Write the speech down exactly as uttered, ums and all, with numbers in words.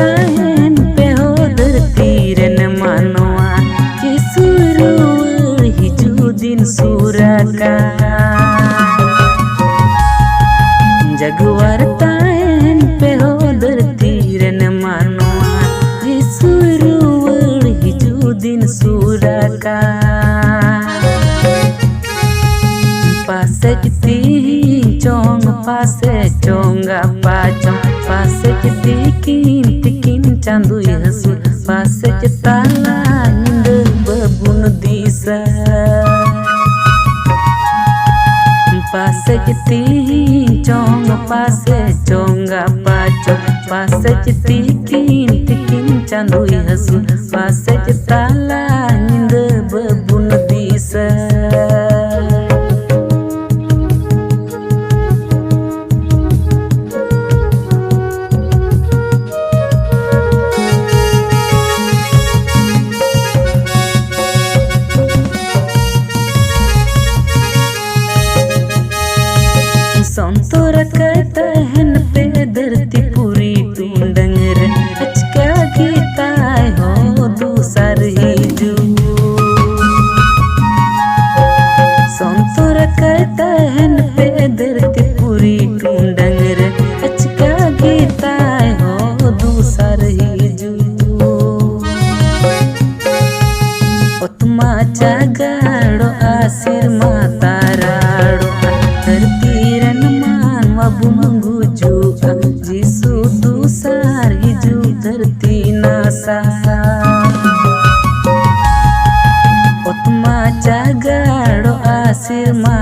ᱛᱟᱦᱮᱱ ᱯᱮ ᱦᱚ ᱫᱷᱟᱹᱨᱛᱤ ᱨᱮᱱ ᱢᱟᱱᱣᱟ, ᱡᱤᱥᱩ ᱨᱩᱣᱟᱹᱲ ᱦᱤᱡᱩᱜ ᱫᱤᱱ ᱥᱩᱨ ᱟᱠᱟᱱ᱾ ᱡᱟᱜᱣᱟᱨ ᱛᱟᱦᱮᱱ ᱯᱮ ᱦᱚ ᱫᱷᱟᱹᱨᱛᱤ ᱨᱮᱱ ᱢᱟᱱᱣᱟ, ᱡᱤᱥᱩ ᱨᱩᱣᱟᱹᱲ ᱦᱤᱡᱩᱜ ᱫᱤᱱ ᱥᱩᱨ ᱟᱠᱟᱱ᱾ ᱯᱟᱥᱮᱡ ᱛᱤᱦᱤᱧ ᱪᱚᱝ, ᱯᱟᱥᱮᱡ ᱪᱚᱝ ᱜᱟᱯᱟ ᱪᱚᱝ, ᱯᱟᱥᱮᱡ ᱛᱤᱠᱤᱱ ᱛᱤᱠᱤᱱ ᱪᱟᱸᱫᱚᱭ ᱦᱟᱹᱥᱩᱨ, ᱯᱟᱥᱮᱡ ᱛᱟᱞᱟ ᱧᱤᱫᱟᱹ ᱵᱟᱵᱩᱱ ᱫᱤᱥᱟᱹ᱾ ᱯᱟᱥᱮᱡ ᱛᱤᱦᱤᱧ ᱪᱚᱝ, ᱯᱟᱥᱮᱡ ᱪᱚᱝ ᱜᱟᱯᱟ ᱪᱚᱝ, ᱯᱟᱥᱮᱡ ᱛᱤᱠᱤᱱ ᱛᱤᱠᱤᱱ ᱪᱟᱸᱫᱚᱭ ᱦᱟᱹᱥᱩᱨ, ᱯᱟᱥᱮᱡ ᱛᱟᱞᱟ ᱧᱤᱫᱟᱹ ᱵᱟᱵᱩᱱ ᱫᱤᱥᱟᱹ᱾ ᱥᱚᱱᱛᱚᱨ ᱟᱠᱟᱭ ᱛᱟᱦᱮᱱ ᱯᱮ ᱫᱷᱟᱹᱨᱛᱤ ᱯᱩᱨᱤ ᱴᱩᱰᱟᱹᱝ ᱨᱮ, ᱟᱪᱠᱟ ᱜᱮ ᱛᱟᱭ ᱦᱚᱸ ᱫᱚᱥᱟᱨ ᱦᱤᱡᱩᱜ᱾ ᱥᱚᱱᱛᱚᱨ ᱟᱠᱟᱭ ᱛᱟᱦᱮᱱ ᱯᱮ ᱫᱷᱟᱹᱨᱛᱤ ᱯᱩᱨᱤ ᱴᱩᱰᱟᱹᱝ ᱨᱮ, ᱟᱪᱠᱟ ᱜᱮ ᱛᱟᱭ ᱦᱚᱸ ᱫᱚᱥᱟᱨ ᱦᱤᱡᱩᱜ᱾ ᱚᱛ ᱢᱟ ᱪᱟᱜᱟᱲᱚᱜᱼᱟ, ᱥᱮᱨᱢᱟ ᱛᱟᱨᱟᱲᱚᱜᱼᱟ, ᱫᱷᱟᱹᱨᱛᱤ ᱨᱮᱱ ᱢᱟᱱᱣᱟ ᱵᱚᱱ ᱜᱩᱡᱩᱜᱼᱟ, ᱡᱤᱥᱩ ᱫᱚᱥᱟᱨ ᱦᱤᱡᱩᱜ ᱫᱷᱟᱹᱨᱛᱤ ᱱᱟᱥᱟ᱾ ᱚᱛ ᱢᱟ ᱪᱟᱜᱟᱲᱚᱜᱼᱟ, ᱥᱮᱨᱢᱟ